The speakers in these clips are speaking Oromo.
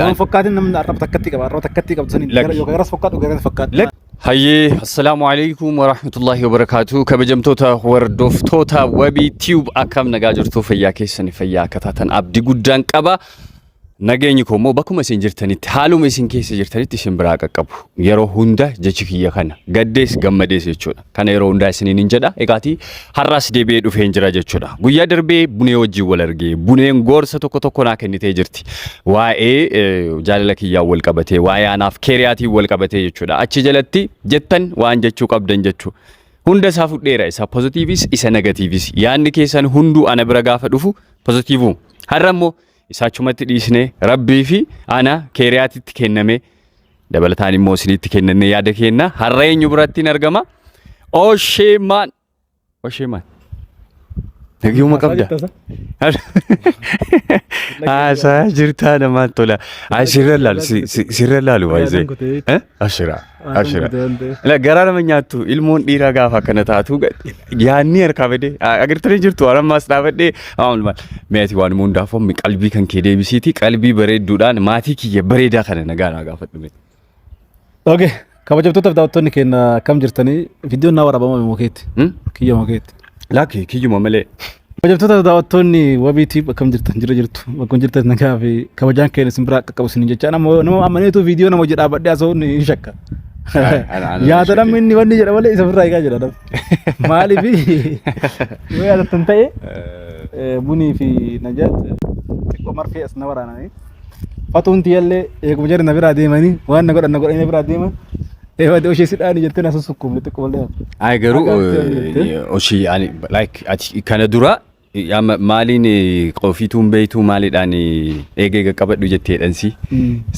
Waan fokkaatiin namni arraba takkatti qaba. Arraba takkatti qabdu saniin Lakki. yookaan garas fokkaadhu garas fakkaadhu. Hayyee, assalaamu alaikum warahmatullahi wabarakaatu. Kabajamtoota hordoftoota Wabii Tube, akkam nagaa jirtu? Fayyaa keessanii fayyaa akka taatan abdii guddaan qaba. Nageenyi koo immoo bakkuma isin jirtanitti, haaluma isin keessa jirtanitti isin biraa qaqqabu. Yeroo hunda jechi kiyya kana, gaddees gammadees jechuudha. Kana yeroo hundaa isiniin hin jedha. Egaatii har'as deebi'ee dhufeen jira jechuudha. Guyyaa darbee Bunee wajjin wal argee, Buneen gorsa tokko tokko naa kennitee jirti. Waa'ee jaalala kiyyaan wal qabatee, waa'ee anaaf keeriyaatiin wal qabatee jechuudha. Achi jalatti jettan waan jechuu qabdan jechuu. Hunda isaa fudheera, isa pozitiivis isa negatiivis. Yaadni keessan hunduu ana bira gaafa dhufu pozitiivuu. Har'a immoo isa achumatti dhiisnee, rabbii fi ana keeriyaatitti kenname dabalataan immoo isinitti kennannee yaada kenna. Har'a eenyu biratti hin argama? Osheemaan. Osheemaan. Nagiyuma qabda. Haasaa jirtaa, namaan tola. Sirra laalu, sirra laalu baay'isee. Ashira. Ashira. La garaa nama nyaattu, ilmoon dhiiraa gaafa akkana taatu yaadni harkaa badee agartanii jirtu, waan ammaas dhaabadhee maal mee ati waan hundaaf hommi qalbii kan kee deebisiiti, qalbii bareedduudhaan maatii kiyya bareedaa kana nagaa naa gaafadhu mee. Okay. Kabajamtoota fi daawwattoonni keenya, akkam jirtanii? Viidiyoon naa waraabama mokeetti. Kiyya mokeetti. Lakki, kiyyuma malee. Kabajamtoota fi daawwattoonni Wabii Tube, akkam jirtan? Jira jirtu? Bakkuma jirtan nagaa fi kabajaan keenya isin biraa qaqqabu isin jecha. Nama amaneetu viidiyoo nama hojii dhaabadhee haasa'uun hin shakka. Yaada namni inni wanni jedha malee isa ofirraa eegaa jira namni. Maaliif yoo yaadattan ta'e, Bunii fi Najaat xiqqoo marfee as na waraananii. Fatuun tiyyallee eeguma jarri na biraa deemanii waan na godhan na godhanii na biraa deeman. Eeyyee, oshee si dhaani jettee na susukkuumne xiqqoo malee. Ay, garuu Akka jettee. Oshii ani like ati kana dura amma maaliin qofiituun beeytuu, maaliidhaan eegee qaqqabadhu jetteedhansi.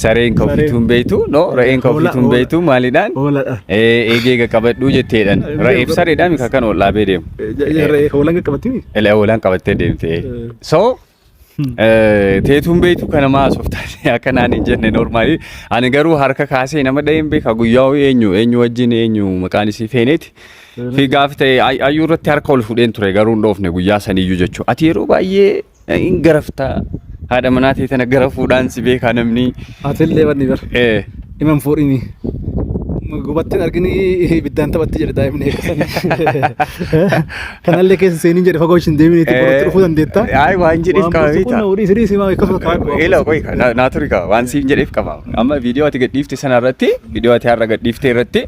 Sareen kofiituun beeytu, no, re'een kofiituun beeytu maaliidhaan Hooladha. eegee qaqqabadhu jetteedhan. Re'eef sareedhaan mika kan ol dhaabee deemu. Re'ee hoolaan qaqqabattii? Ele hoolaan qabattee deemte. So teetuun beeytu kana maa sooftaan akka naan hin jenne normally. Ani garuu harka kaasee nama dhaheen beeka guyyaa eenyu eenyu wajjin, eenyu maqaan isii, Feeneeti. Fi gaafa ta'e ayyuu irratti harka ol fudheen ture, garuu hin dhoofne guyyaa saniyyuu jechuudha. Ati yeroo baay'ee hin garaftaa, haadha manaa ta'e tana gara fuudhaan si beekaa namni. Atillee wanni bar. Iman fuudhini. Gubattiin argini ibiddaan taphatti jedhe daa'imni eegsanii. Kanallee keessa seeniin jedhe, fagoo ishin deeminiiti borutti dhufuu dandeetta. Ay, waan jedheef qaba beektaa. Kun dhiisi dhiisi maa akkasuma kaa'u. Ila qoy, naa turi qaba, waan siin jedheef qaba. Amma viidiyoo ati gadhiifte sana irratti, viidiyoo ati har'a gadhiifte irratti.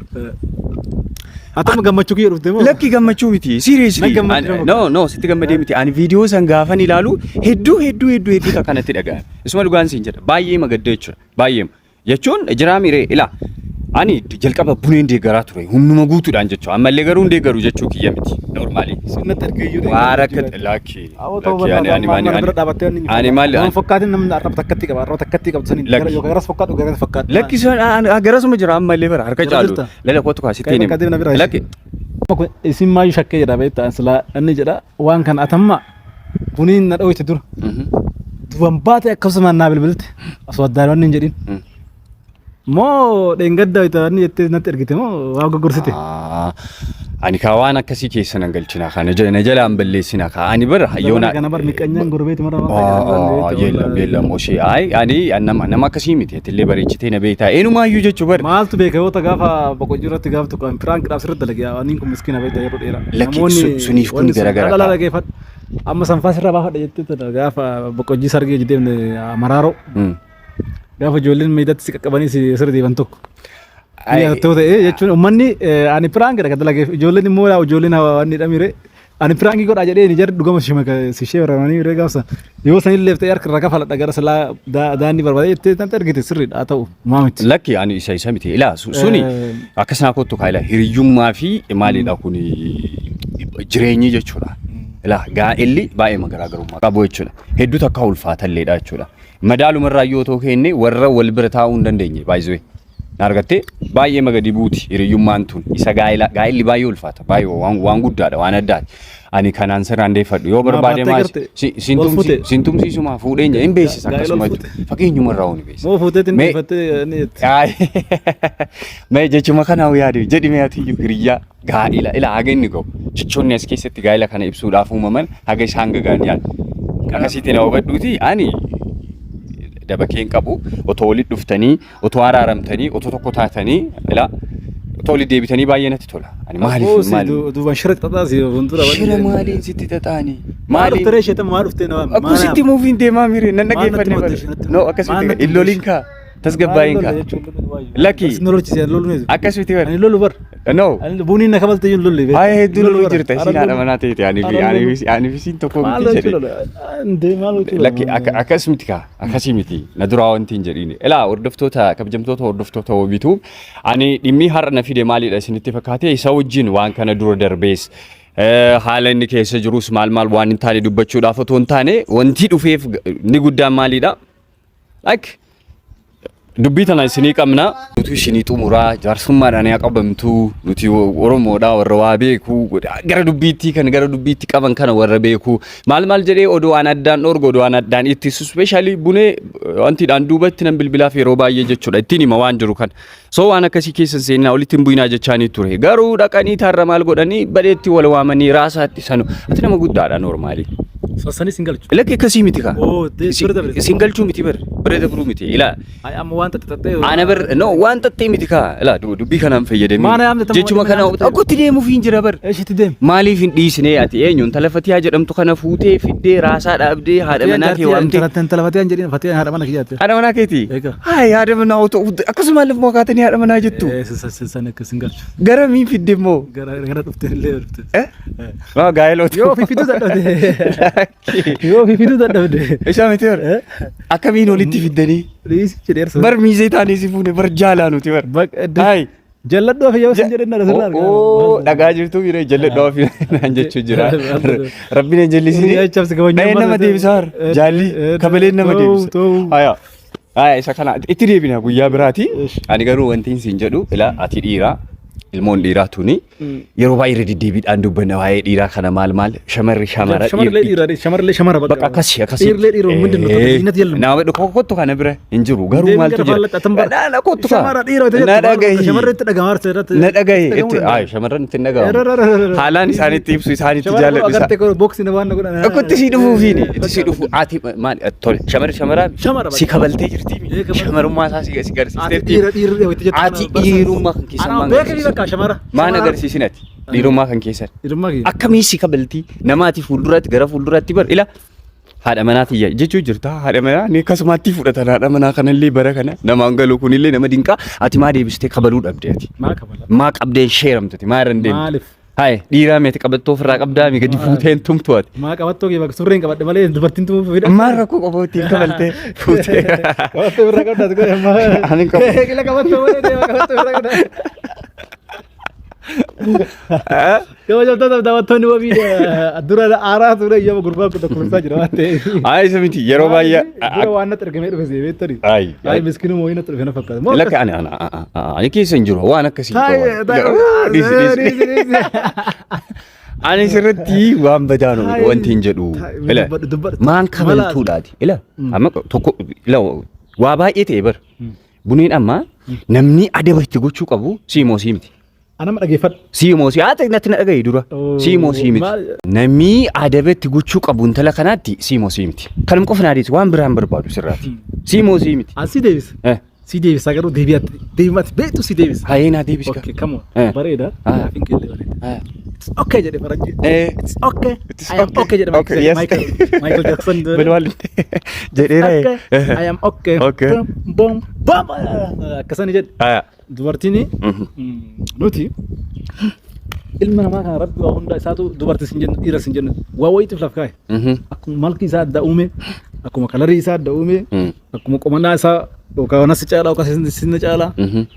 Atama gammachuu kiyya dhufte moo? Lakki, gammachuu miti. Seriously. Na gammadde moo? No, no, sitti gammadee miti. Ani viidiyoo san gaafan ilaalu hedduu hedduu hedduu hedduu takka natti dhaga'ame. Isuma dhugaan siin jedha. Baay'ee magadde jechuudha. Baay'ee. Jechuun jiraa miiree ila. Ani jalqaba Buneen deeggaraa ture humnuma guutuudhaan jechuudha. Ammallee garuu hin deeggaru jechuu kiyya miti. Normally. Sinnatti argeeyyuu. Waan akka lakki. Awwa ta'uu Lakki, ani ani barbaada. ani Bira dhaabattee wanni ani maal Waan fokkaatiin namni arraba takkatti qaba. Arraba takkatti qabdu saniin Lakki. yookaan garas fokkaadhu garas fakkaadhu. Lakki, sun garasuma jira ammallee bara harka Gara caalu. jirta? Lala kootu kaasitti Kan bakka deemna bira. Lakki. Isin maayyuu shakkee jedha beektaa, silaa inni jedha waan kana atamma Buniin na dhoyte dura. Duban baate akkasumaan naa bilbilte osoo addaan wanni hin jedhin. Moo dheengadda wanni jettee natti ergite moo waa goggorsite? Ani kaa waan akkasii keessa nan galchina kana na jalaan balleessina kaa ani bara yoona. Kana bar miqqanyaan gorbeeti mara waan Yeellam yeellam, oshee, ay, ani nama akkasii miti, atillee bareechitee na beektaa, eenyumaayyuu jechuu bar. Maaltu beeka, yoo ta gaafa boqojjii irratti gaafa tokko prank dhaaf sirriitti dalage, aniin kun miskiina beektaa yeroo dheeraa. Lakki, suniif kun garagara Dhala kaa. dhageeffadhu. Amma sanfaa sirraa baafadha jettee tana gaafa boqojjii sargee deemne maraaroo. Gaafa ijoolleen meedatti si qaqqabanii si sirri deeman tokko. Yaadattoo ta'e jechuun uummanni ani prank dha kan dalageef, ijoolleen immoo ijoolleen waan hidhamire ani prank godhaa jedhee ni jarri dhugama si shee baramanii ree gaafsa yoo sanillee ta'e harka irraa kafaladha gara silaa daandii barbaade jettee tan ergite sirriidha, haa ta'u maa miti. Lakki, ani isa miti. Ilaa, suni akkasuma kottu kaa, ilaa, hiriyyummaa fi maalidha kun jireenyi jechuudha. Ilaa, gaa'elli baay'ee garaagarummaa qabu jechuudha. Hedduu takka ulfaatalleedha jechuudha. Madaalumarraa yoo ta'u kenne warra wal bira taa'uu hin dandeenye baay'isee. Na argattee, baay'ee magadi buuti hiriyyummaan tun isa gaa'ela, gaa'elli baay'ee ulfaata, baay'ee waan guddaadha, waan addaati. Ani kanaan sirraan deeffadhu yoo barbaade baattee maal garte? Ol fuute? sin tumsiisuma fuudheen hin beeksisa Gaa'ela ol akkasuma fuute? fageenyumarraa ni beeksisa. Moo fuuteetiin Mee- dhiifattee ni jette. Ay, mee jechuma kanaa yaade jedhi, mee ati iyyuu hiriyyaa gaa'ila ila haga inni ga'u jechoonni as keessatti gaa'ila kana ibsuudhaaf uumaman haga isaan gagaan yaadu. Akkasitti na hubadhuuti, ani Daba kee hin qabu. Otoo walitti dhuftanii, otoo araaramtanii, otoo tokko taatanii, ilaa otoo walitti deebitanii baay'ee natti tola. Ani maaliif maaliif? Duuba shira xaxaa si fuuldura. Shira maaliin sitti xaxaanii? Maal dhuftee reeshee maal dhuftee nama? Akkasitti muufiin deemaa mire nan Maal natti dhaggeeffanne himatte bare. ishee natti No himatte? Maal akkasitti natti hin loliin kaa tasgabbaa'iin kaa. Lakki. Lolchise lolu ne. Akkasitti bare. Ani lolu bar. No. Ani buniin na kabalte iyyuu lolli. Haaya hedduu loluu jirta isiin haadha manaa ta'eeti ani fi ani fi ani fi isiin tokko Maal miti jedhe. jechuudha? Ndee maal jechuudha? Lakki akkas miti kaa akkasii miti na duraa wanti hin jedhiin. Ilaa hordoftoota kabajamtoota hordoftoota wabiitu ani dhimmi har'a na fide maalidha isinitti fakkaate isa wajjin waan kana dura darbees haala inni keessa jirus maal maal waan hin taane dubbachuudhaaf otoo hin taane wanti dhufeef inni guddaan maalidha? Like dubbii tana isinii qabna. Nuti isinii xumuraa jaarsummaadhaan yaa qabamtu nuti Oromoodha warra waa beeku gara dubbiitti kan gara dubbiitti qaban kana warra beeku maal maal jedhee odoo aan addaan dhorgu odoo aan addaan ittisu specially bunee wantiidhaan duubatti nan bilbilaaf yeroo baay'ee jechuudha ittiin hima waan jiru kana. So waan akkasii keessa hin seeninaa olitti hin bu'inaa jechaanii ture. Garuu dhaqanii tarra maal godhanii badeetti wal waamanii raasaatti sanu. Ati nama guddaadha normaalii. Sassanis hin galchu. Lakki akkasii miti kaa. Oo, bira dabre. Isin galchuu miti bar. Bira dabruu miti. Ilaa Ay amma waan xaxxaxxee. ana bar no waan xaxxee miti kaa. Ilaa dubbii kanaan fayyadamee. Maana yaamte tamma Jechuma waliin kana yaamte. akkatti deemuuf hin jira bar. Eeshitti deem. Maaliif hin dhiisnee ati eenyu intala Fatiyaa jedhamtu kana fuutee fiddee raasaa dhaabdee haadha manaa kee waamtee. Intala Fatiyaan jedhin Fatiyaan haadha mana kiyyaatti. Haadha manaa keeti? Egaa. Hayi haadha manaa otoo akkasuma lafuma kaatanii haadha manaa jettu. Sassan akkas hin galchu. Gara miin fidde immoo? Gara gara dhuftee illee dhufte. Eh? Maa gaa'ela otoo. Yoo ofii fiduu dadhabde. Yoo ofii fiduu dadhabde. Isaa miti bar. Akkamiin walitti fiddanii? Dhiisi jedhee Bar miizee taanee si fuune bar jaalaa nuti bar. Hayi. Jalladhu hafe yoo sin jedhe na sirraa argaa. Oo dhagaa jirtu bira jalladhu hafe naan jechuu jira. Rabbiin hin jallisini. Dhaheen nama deebisa har. Jaalli kabaleen nama deebisa. Haya. Haya isa kana itti deebina guyyaa biraati. Ani garuu wanti siin jedhu ila ati dhiira ilmoon dhiiraa tuni yeroo baay'ee irra deddeebiidhaan dubbanna waa'ee dhiiraa kana maal maal shamarri shamara Shamarri dhiira shamarri shamara bakka akkasii akkasii. Dhiirlee dhiiroo ምንድን ነው? ልዩነት የለም። Nama dhuka kottu kana bira hin jiru garuu Deebiin maaltu gara jira? faallatti atan bara. Na kottu kaa. Shamara dhiira ta'e Na dhagahi. Shamarri itti dhagama arsa irratti. Na dhagahi itti ay shamarran itti hin dhagahamu. Haalaan isaanitti ibsu isaanitti jaalladhu isaa. Agartee boksii na waan na godhan. Itti sii dhufuufiini itti sii dhufu ati maal tole shamarri shamaraa Shamara si kabaltee jirti Ee, kabaltee. shamarummaa isaa si Ati garsiisteerti. dhiira dhiirri itti jettu. Ati dhiirummaa kan keessan Anaa maan beekni agarsiisin? bakka shamara. Maan agarsiisin ati dhiirummaa kan keessan? Dhiirummaa kiyya. Akkamii si kabaltii namaati fuulduratti gara fuulduratti bar ila haadha manaa tiyya jechuu jirta haadha manaa ni akkasumatti fudhatan haadha manaa kanallee bara kana namaan galu kunillee nama dinqaa ati maa deebistee kabaluu dhabde ati Maa kabala? maa qabdeen sheeramtati maa irra hin deemtu Maaliif? Haye dhiiraa meeti qabattoo ofirraa qabdaa mi gadi fuuteen tumtu ati Maa qabattoo kee bakka surreen qabadhe malee dubartiin tumuu fedha. maal rakkoo qabu ittiin kabaltee fuutee Qabattoo irraa qabdaas godhe ammaa. Ani hin qabu. Qila qabattoo malee deema qabattoo irraa qabdaa. Kabajamtoota daawwattoonni wabii dura aaraa ture yoo gurbaan kun tokko jira waan ta'eef. Ayi isa miti yeroo baay'ee Dura waan natti ergamee dhufe see beektani. Ayi. Ayi miskiinuma wayii natti dhufe na fakkaata. Lakka ani ana ani keessa hin jiru waan akkasii Taa'ee Dhiisi dhiisi. Ani sirriitti waan badaa nu wanti hin jedhu. Ila maan kabaltuudhaati. Ila amma tokko ila waa baay'ee ta'e bar. Buneen amma namni adaba itti gochuu qabu siimoo sii miti. Anama dhageeffadhu. Siimoo sii haa ta'e natti na dhagahi dura. Siimoo sii miti. Namni adaba itti gochuu qabu intala kanaatti siimoo sii miti. Kanuma qofa naa deebisi waan biraan barbaadu sirraati. Siimoo sii miti. An si deebisa. Si deebisa garuu deebi'atti deebi'atti beektu si deebisa. Hayee naa deebisi. Okay, come on. Eh. Bareeda. Ah. Gaafiin kee illee bareeda. It's okay jedhe faranjii. It's okay. It's I am okay. okay jedhe Okay, yes. Michael Michael Jackson. Bilwal jedheera. Okay. I am okay. Okay. Bom bom. Akkasani jedhe. Haya. Dubartiin nuti ilma namaa kana rabbi waa hunda isaatu dubartii sin jennu dhiira sin jennu waa wayiitiif laf kaa'e. Akkuma malki isaa adda uume, akkuma kalarii isaa adda uume, akkuma qomannaa isaa yookaan anas caala yookaan sinna caala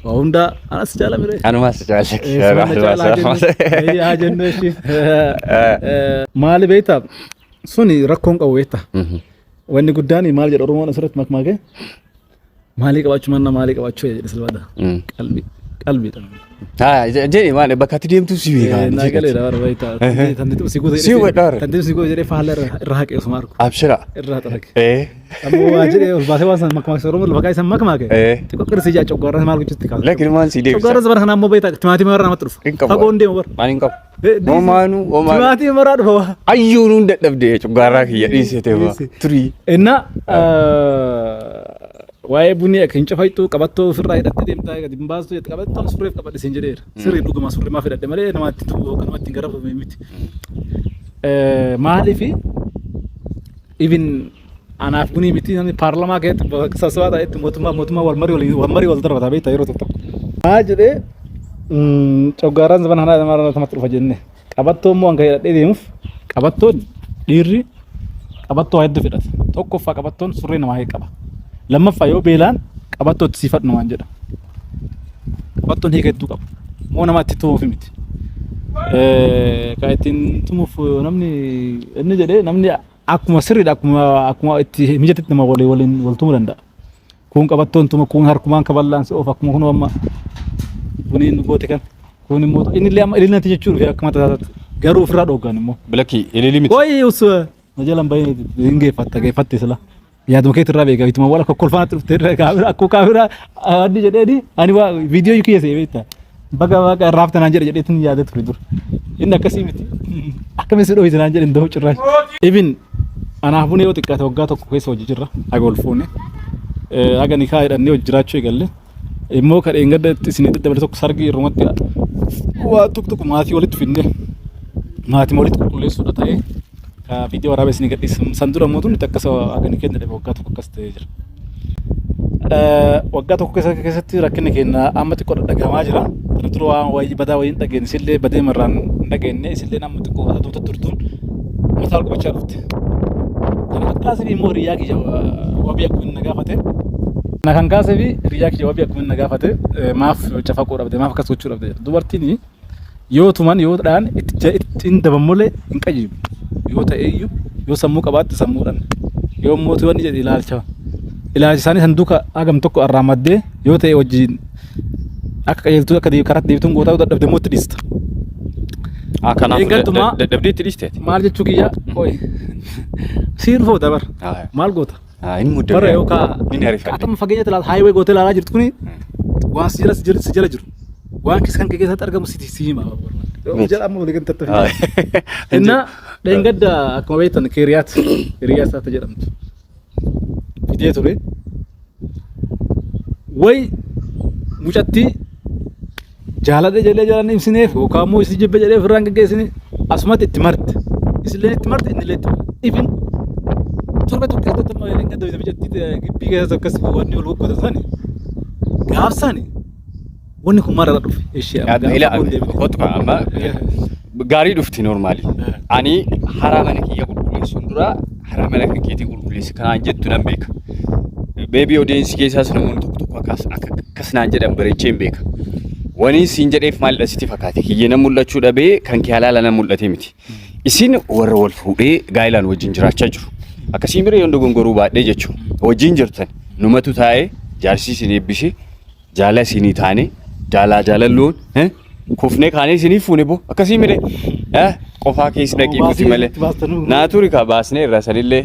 waa hunda anas caala mire. Anumaas Sinna caala jennu. Haa jennu ishii. Maali beektaa suni rakkoon qabu beektaa. Wanni guddaan maal jedha Oromoon asirratti makmaakee maalii qabaachuu manna maalii qabaachuu jedhe silbaadha. Qalbii qalbiidha. Haa jedhi maal bakka ati deemtu si beekaa. Naa galeedha bara beektaa. Tanti si guuta Si hubadha bara. Tanti si guuta jedhee faala irra haqee osuma argu. Abshira. Irraa xarage. Eh. Ammoo waa jedhee ol baasee waan sana makmaaksa Oromoo lafa kaa'e san makmaake. Eh. Xiqqoo qirsii jaa coggaarra maal gochuutti kaasa. Lakki maal si deebisa. Coggaarra bara kana ammoo beektaa timaatima irraa namatti dhufa. Hin qabu. Fagoon deema bara. Maal hin qabu. Homaanuu homaanuu. Timaatima irraa dhufa waa. Ayyuunuun dadhabde coggaarraa kiyya dhiisee ta'e Dhiisi. turii. Inna Waa'ee bunii akka hin cafayxu, qabattoo ofirraa hidhattee deemtaa gadi hin baastu jette, qabattoon surreef qabadhe siin jedheera. Sirrii dhuguma surree maaf hidhadhe malee namatti tumu yookaan namatti hin garafame miti. Maaliif even anaaf bunii miti, namni paarlamaa keessatti bakka sassaabaa ta'etti mootummaa wal marii wal darbata beektaa yeroo tokko tokko. Maal jedhee coggaaraan zaman kanaa nama namatti dhufa jenne. Qabattoo immoo hanga hidhadhee deemuuf, qabattoon dhiirri qabattoo hedduu fedhata. Tokkoffaa, qabattoon surree namaa qaba. Lammaffaa, yoo beelaan qabattoo itti siifadhu namaan jedha. Qabattoon hiika hedduu qaba. Moo nama itti tumuuf miti. Kan ittiin tumuuf namni inni jedhee, namni akkuma sirriidha, akkuma itti mijatetti nama waliin waliin wal tumuu danda'a. Kun qabattoon tuma, kun harkumaan kaballaan si oofa, akkuma kun amma buniin goote kan kun immoo inni illee amma ililnatti jechuun dhufe akkuma tasaatti garuu ofirraa dhooggan immoo. Bilakki ililii miti. Qoyi usu na jalan bahin hin geeffatta geeffatte sila. Yaaduma keetti irraa beeka, ituma wal akka kolfaatti dhufte irraa kaamera akkuma kaamera addi jedheeni ani waa viidiyoo kiyya se'ee beekta. Baga baga raafta naan jedhe jedheetin yaada ture dur. Inni akkasii miti. Akkamiin si dhohite naan jedhe hin da'u cirraacha. Even anaaf buna yoo xiqqaate waggaa tokko keessa hojii jirra. Haga ol fuune. Haga nikaa hidhannee hojii jiraachuu eegalle. Immoo kan dheengadda isin daddabale tokko sargii irrumatti waa tokko tokko maatii walitti fidne maatii walitti qulqulleessuudha ta'ee ka viidiyoo waraabee isin gadhiisan san dura mootumni akkas haga ni kenna waggaa tokko akkas ta'ee jira. Waggaa tokko keessatti rakkinni keenya amma xiqqoo dhadhagamaa jira. Kana dura waan wayii badaa wayii hin dhageenye, isillee badee marraan hin dhageenye, isillee amma xiqqoo aduuta turtuun mataa ol qabachaa dhufte. Kana kan kaasee immoo hiriyaa kiyya wabii akkuma inni na gaafate. Kana kan kaasee fi hiriyaa kiyya wabii akkuma inni na gaafate, maaf cafaquu dhabde, maaf akkas gochuu dhabde jedha. Dubartiin yoo tuman yoo dhaan itti hin daban malee hin qajeelu. Yoo ta'e iyyuu, yoo sammuu qabaatte sammuudhaan, yoo immoo wanni jedhe ilaalcha isaanii sanduuqa hagam tokko irraa maddee yoo ta'e wajjin akka qajeeltuu akka karaatti deebituun gootaa, yoo dadhabde immoo itti dhiista. Kanaaf dadhabdee itti dhiisteeti. Maal jechuu kiyya, qoy siin foota bar maal goota? Inni muddamee. Bara yookaan Inni ariifadhe. Atama fageenyatti ilaala, highway gootee ilaalaa jirtu kuni waan si jala si jala jiru. Waan keessa kan kee keessatti argamu si hima. Jala amma walii gadi tattafii. Inna dheengadda akkuma beektan Keeriyaat hiriyaa isaatti jedhamtu fidee ture. Way mucattii jaaladhe jedhee jalan ibsineef yookaan immoo isii jibbe jedhee ofirraa hin geggeessine, asumatti itti marte. Isillee itti marte, innillee itti marte. Ifin torba tokko keessatti amma dheengadda mucattii gibbii keessatti akkas wanni ol goggootan sani gaafsani wanni kun maal irra dhufe? Ishee amma Ila gaafa kun deebine. Kottu amma gaarii dhufti normally. Ani haraa mana kiyya qulqulleessuun dura haraa mana kan keetii qulqulleessi kanaan jettu nan beeka. Beebii audience keessaas namoonni tokko tokko akkas akkas naan jedhan bareechee hin beeka. Wani siin jedheef maalidha sitti fakkaate? Kiyya nan mul'achuu dhabee kan kee halaala nan mul'ate miti. Isin warra wal fuudhee gaa'ilaan wajjin jiraachaa jiru. Akkasii bira yoon dogongoruu baadhee jechuudha. Wajjin jirtan numatu taa'ee jaarsi isin eebbisee jaala isinii taane jaalaa jaalalloon kufnee kaanee isinii fuune boo akkasii mire qofaa keessa dhaqii miti malee naa turi ka baasnee irraa sanillee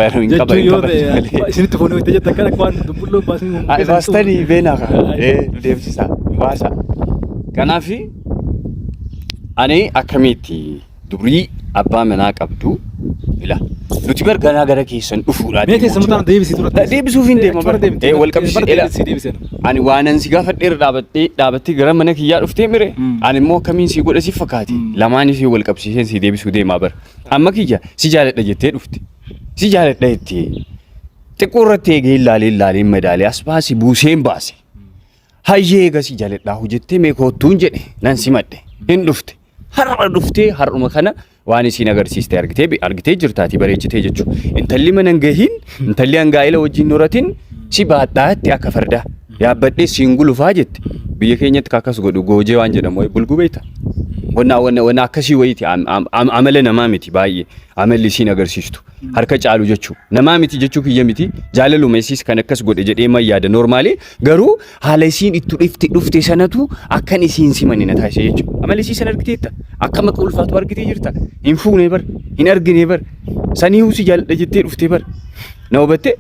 baru hin qaban Jechuun hin yoo qaban ta'e malee. Isinitti fuunee hojjete jette akkana waan dubbulloon baasnee. Ai baastanii beenaa ka nu deemsisa nu baasa. Kanaafi ani akkamitti dubrii abbaa manaa qabdu ila nuti bar ganaa gara keessan dhufuudhaa Mee keessa mutaan deebisii tura. Deebisuuf hin deema bar. Wal qabsiise ila. Deebisii deebisee. Ani waanan si gaafadheera dhaabattee dhaabattee gara mana kiyyaa dhuftee mire. Ani immoo akkamiin si godhe si fakkaate? Lamaan isii wal qabsiiseen si deebisuu deemaa bara. Amma kiyya si jaaladha jettee dhufte. Si jaaladha jettee xiqqoo irratti eegee ilaalee ilaalee madaalee as baase buuseen baase. Hayyee eega si jaaladhaa hojjettee mee koottuun jedhe nan simadhe hin dhufte. Har'a dhuftee har'uma kana waan isiin agarsiiste argitee argitee jirtaati bareechitee jechuudha. Intalli mana hin gahiin, intalli hangaa'ela wajjin horatin si baadhaatti akka fardaa yaabbadhee siin gulufaa jette. Biyya keenyatti akkas godhu goojee waan jedhamu wayi bulguu beekta. Wanna wanna wanna akkasii wayiiti, amala namaa miti baay'ee amalli isiin agarsiistu. Harka caalu jechuu namaa miti jechuu kiyya miti, jaalaluma isiis kan akkas godhe jedhee man yaada. Normally garuu haala isiin itti dhufte sanatu akkan isiin simanne na taasise jechuudha. Amala isii sana argiteetta, akkam akka ulfaatu argitee jirta. Hin fuune bar, hin argine bar, sanii si jaaladha jettee dhufte bar, na hubatte?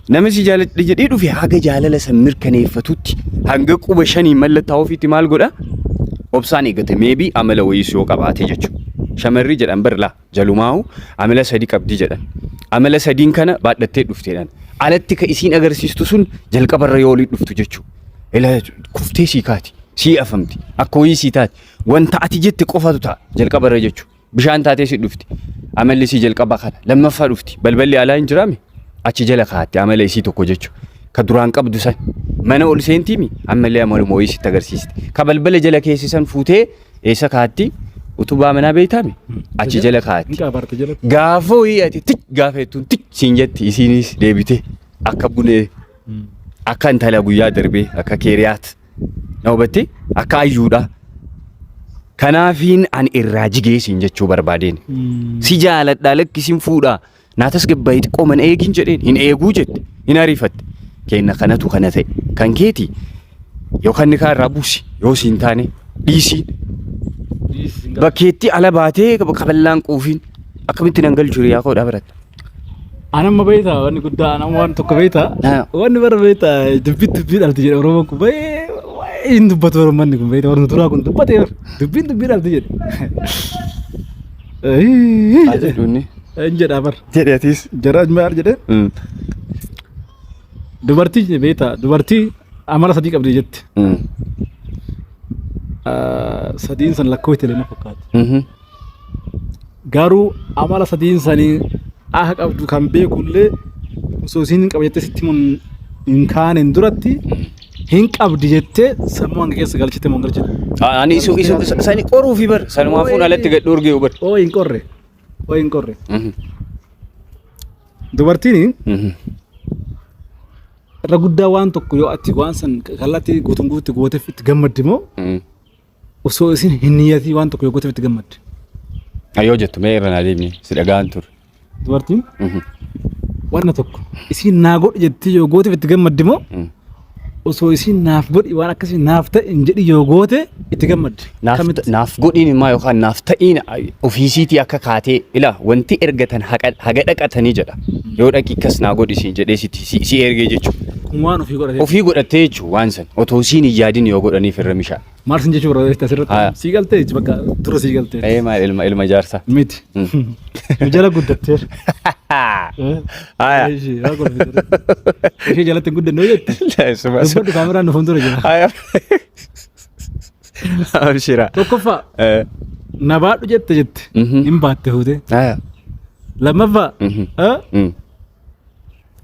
Nama si jaaladha jedhee dhufe haga jaalala san mirkaneeffatutti, hanga quba shanii mallattoo ofiitti maal godha? Obsaan eeggate, maybe amala wayiis yoo qabaate jechuudha. Shamarri jedhan bar laa jalumaa'u amala sadi qabdi jedhan. Amala sadiin kana baadhattee dhufteedhaan. Alatti ka isiin agarsiistu sun jalqabarra yoo olii dhuftu jechuudha. Ila kuftee sii kaati, sii afamti, akka wayii sii taati. Wanta ati jette qofatu ta'a jalqabarra jechuudha. Bishaan taatee si dhufti. Amalli isii jalqaba kana. Lammaffaa dhufti. Balballi alaa hin jiraame achi jala kaa'atte amala isii tokko jechuudha. Ka duraan qabdu san mana ol seentiimi ammallee amaluma wayii sitti agarsiisti. Ka balbala jala keesse san fuutee eessa kaa'atti? Utubaa manaa beektaami? Achi jala kaa'atti. Hin qaabarte jalatti. Gaafa wayii ati tik gaafa jettuun tik siin jetti isiinis deebite akka bunee akka intala guyyaa darbee akka keeriyaat na hubatte akka ayyuudha. Kanaafiin ani irraa jigee siin jechuu barbaadeen. Si jaaladhaa lakkisiin fuudhaa naa tasgabbaa'ii xiqqoo mana eegin jedheen hin eeguu jette hin ariifatte. Kenna kanatu kana ta'e kan keeti yookaan nikaa irraa buusi yoo siin taane dhiisii bakkeetti ala baatee kaballaan quufiin akkamitti nan galchu hiriyaa koo dhaabaratta. Anamma beektaa wanni guddaa anamma waan tokko beektaa wanni bara beektaa dubbii dubbii dhalti jedhe Oromoon kun baay'ee hin dubbatu Oromoon kun beektaa warri duraa kun dubbatee dubbiin dubbii dhalti jedhe. Jedhuunni. Hin jedhaa bar. Jedhe atis. Jara maal jedhe dubartii beektaa dubartii amala sadii qabdi jetti. Sadiin san lakkoofte lama fakkaata. Garuu amala sadiin sanii akka qabdu kan beekullee osoo isiin hin qaba jettee sitti himuun hin kaaneen duratti hin qabdi jettee sammuu hanga keessa galchite moo hin galchite. Ani isu isu sani qoruu fi bar sanumaafuu alatti gad dhoorgee bar. Oo hin qorre. Oo hin qorre. Dubartiin irra guddaa waan tokko yoo ati waan san kallattii guutuun guutuutti gooteef itti gammaddi moo osoo isin hin niyyatii waan tokko yoo gooteef itti gammaddi. Yoo jettu mee irra naa deemni si dhagaan ture. Dubartiin wanna tokko isiin naa godhi jettee yoo gooteef itti gammaddi moo osoo isiin naaf godhi waan akkasii naaf ta'e hin jedhi yoo goote itti gammaddi. Kamitti? Naaf godhiin immoo yookaan naaf ta'iin ofiisiitii akka kaatee ila wanti ergatan haga dhaqatanii jedha. Yoo dhaqi akkas naa godhi siin jedhee si ergee jechuudha. Kun waan ofii godhatee. Ofii godhattee jechuudha waan san otoo siin hin yaadin yoo godhaniif irra mishaa. Maal sin jechuu barbaadde asirratti? Haa. Sii galtee jechi bakka dura sii galtee. Ee maal ilma ilma jaarsaa. Miti. Nu jala guddatteera. Haya. Ishee yaa kolfite. Ishee jalatti hin guddanne yoo jette. Dubbadhu kaameraan nu fuuldura jira. Haya. Abshira. Tokkoffaa na baadhu jette jette. Mhm. Hin baatte fuute. Haya. Lammaffaa. Mhm. Eh?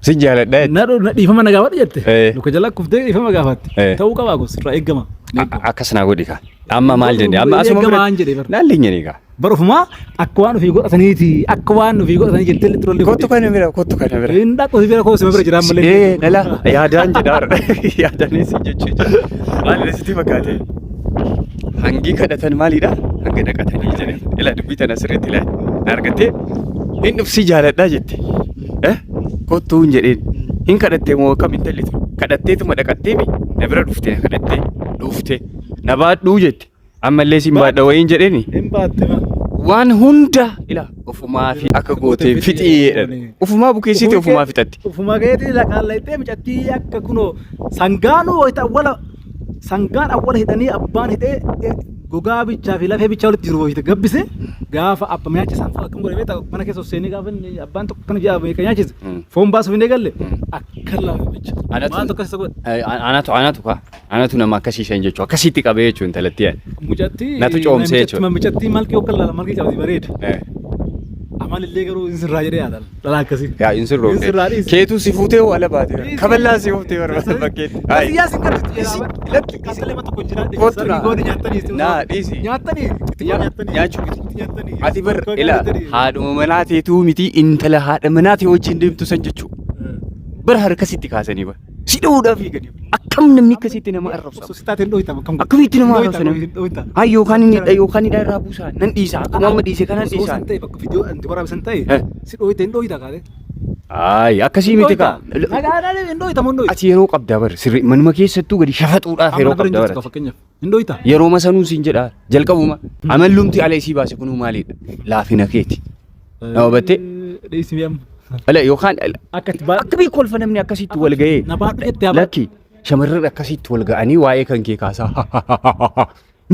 Si jaaladha jette. Na dhiifama na gaafadhu jette. Eh. Luka jala kuftee dhiifama gaafatte. Eh. Ta'uu qabaa gosa irraa eegama. Ni eegama. Akkas naa godhi kaa. Amma maal jenne? Amma asuma Eegama waan jedhe bara. Naalli hin jedhe kaa. Bara ofumaa akka waan ofii godhataniiti akka waan ofii godhatanii jettee illee turallee Kottu kana bira kottu kana bira. Hin dhaqu si bira koo si bira jiraan malee. Ee dhala yaadaan jedha yaadaanis jechuu jira. Maal sitti fakkaate? Hangi kadhatan maalidha? Hanga dhaqatanii jedhe. Ila dubbii tana sirriitti ilaali. Na argattee hin dhufsi jaaladhaa jette. Eh? Kottuu hin jedheen. Hin kadhattee moo akkam intalli tun? Kadhatteetuma dhaqattee mi? Na bira dhuftee na kadhattee dhuftee. Na baadhuu jette. Ammallee siin baadha wayiin jedheeni. Hin baatte ma. Waan hunda ila ofumaa fi akka gootee fixii jedhan. Ofumaa bukeessite ofumaa fixatti. Ofumaa keetii lakaallaytee micattii akka kunoo sangaanuu wayita awwala sangaan awwala hidhanii abbaan hidhee gogaa bichaa fi lafee bichaa walitti jiru wayita gabbise gaafa abba nyaachisan fa'a akkam godhe beektaa mana keessa seenee gaafa inni abbaan tokko akkana ji'a meeqa nyaachise foon baasuuf hin eegalle akka lafa bicha. Maal tokko isa godhe. Anatu anatu kaa anatu nama akkasii shan jechuun akkasitti qabee jechuun intalatti yaad. Mucattii Natu coomsee jechuudha. Mucattii malkii akka laala malkii qabdi bareeda. Amalillee garuu hin sirraa jedhee yaada. Dhalaa akkasii. Yaa hin sirroofne. Hin sirraa dhiisi. Keetuu si fuutee hoo ala baate. Kaballaa si fuutee barbaada bakkeetti. Hayi. Asiyyaa sin garsiistu jedhaa. Lakki. Qaxalee ma tokko jira. Kottu naa. Gooni nyaattanii. Naa dhiisi. Nyaattanii. Nyaattanii. Nyaachuu miti. Nyaattanii. Ati bar ila haadhuma manaa teetuu miti intala haadha manaa tee wajjin deemtu san jechuu. Bara harkasitti kaasanii bara. Si dha'uudhaaf eeganii. Akkam namni akkasitti nama arrabsa. Osoo si taateen dhooytama akkam godhu? Akkamitti nama arrabsa namni? Dhooyta. Hayi yookaan inni hidha yookaan hidha irraa buusaa nan dhiisa akkuma amma dhiise kanan Osoo dhiisa. san ta'e bakka viidiyoo anti waraabe san ta'e Eh. si dhooyte hin dhooyta kaate. Ayi akkasii miti kaa. Nagaadhaan hin dhooyta moo hin dhooyta? Ati yeroo qabdaa bar sirrii manuma keessattuu gadi shafaxuudhaaf yeroo Amma bira hin qabdaa jirtu bar. fakkeenyaaf. Hin dhooyta? Yeroo masanuu siin jedha jalqabuma amallumti ala isii baase kunuu maalidha laafina keeti. Na hubattee? Dhiisi mi'amma. Ala yookaan Akka itti baadhu. akka beeku kolfa namni akkasitti wal ga'ee. Na baadhu jettee haa Lakki shamarran akkasitti wal ga'anii waa'ee kan kee kaasaa.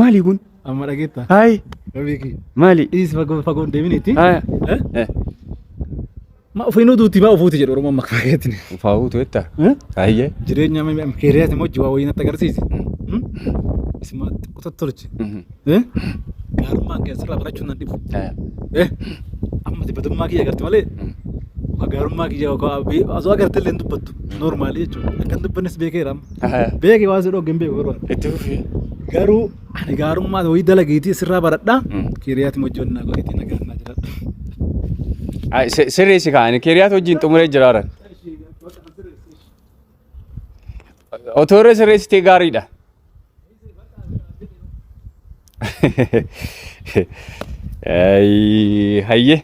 Maali kun? Amma dhageetta. Hayi Beeki. maali? Dhiisi fagoo fagoo hin deeminiiti. Haya. Eh? Eh. Ma ofiinuu duuti maa ofuuti jedhu Oromoon maqaa keetiin. Ufaawuutu jetta. Hayyee. Jireenya keeriyaati immoo jiwaa wayii natti agarsiisi. Isuma xiqqoo tottolchi. Gaarummaan kee asirraa barachuun nan dhibu. Amma badummaa kiyya agarte malee gaarummaa kiyya osoo agarte illee hin dubbattu. Noormaalii jechuudha. Akka hin dubbannes beekeera amma. Beekee waan si dhoogge hin beeku garuu. Itti fufi. Garuu ani gaarummaa wayii dalageetii sirraa baradhaa. Keeriyaati wajjin naa godheetii nagaan naa jiraadhu. Sirreessi kaa'ani keeriyaata wajjin xumuree jiraaran. Otoo irra sirreessitee gaariidha. Hayyee.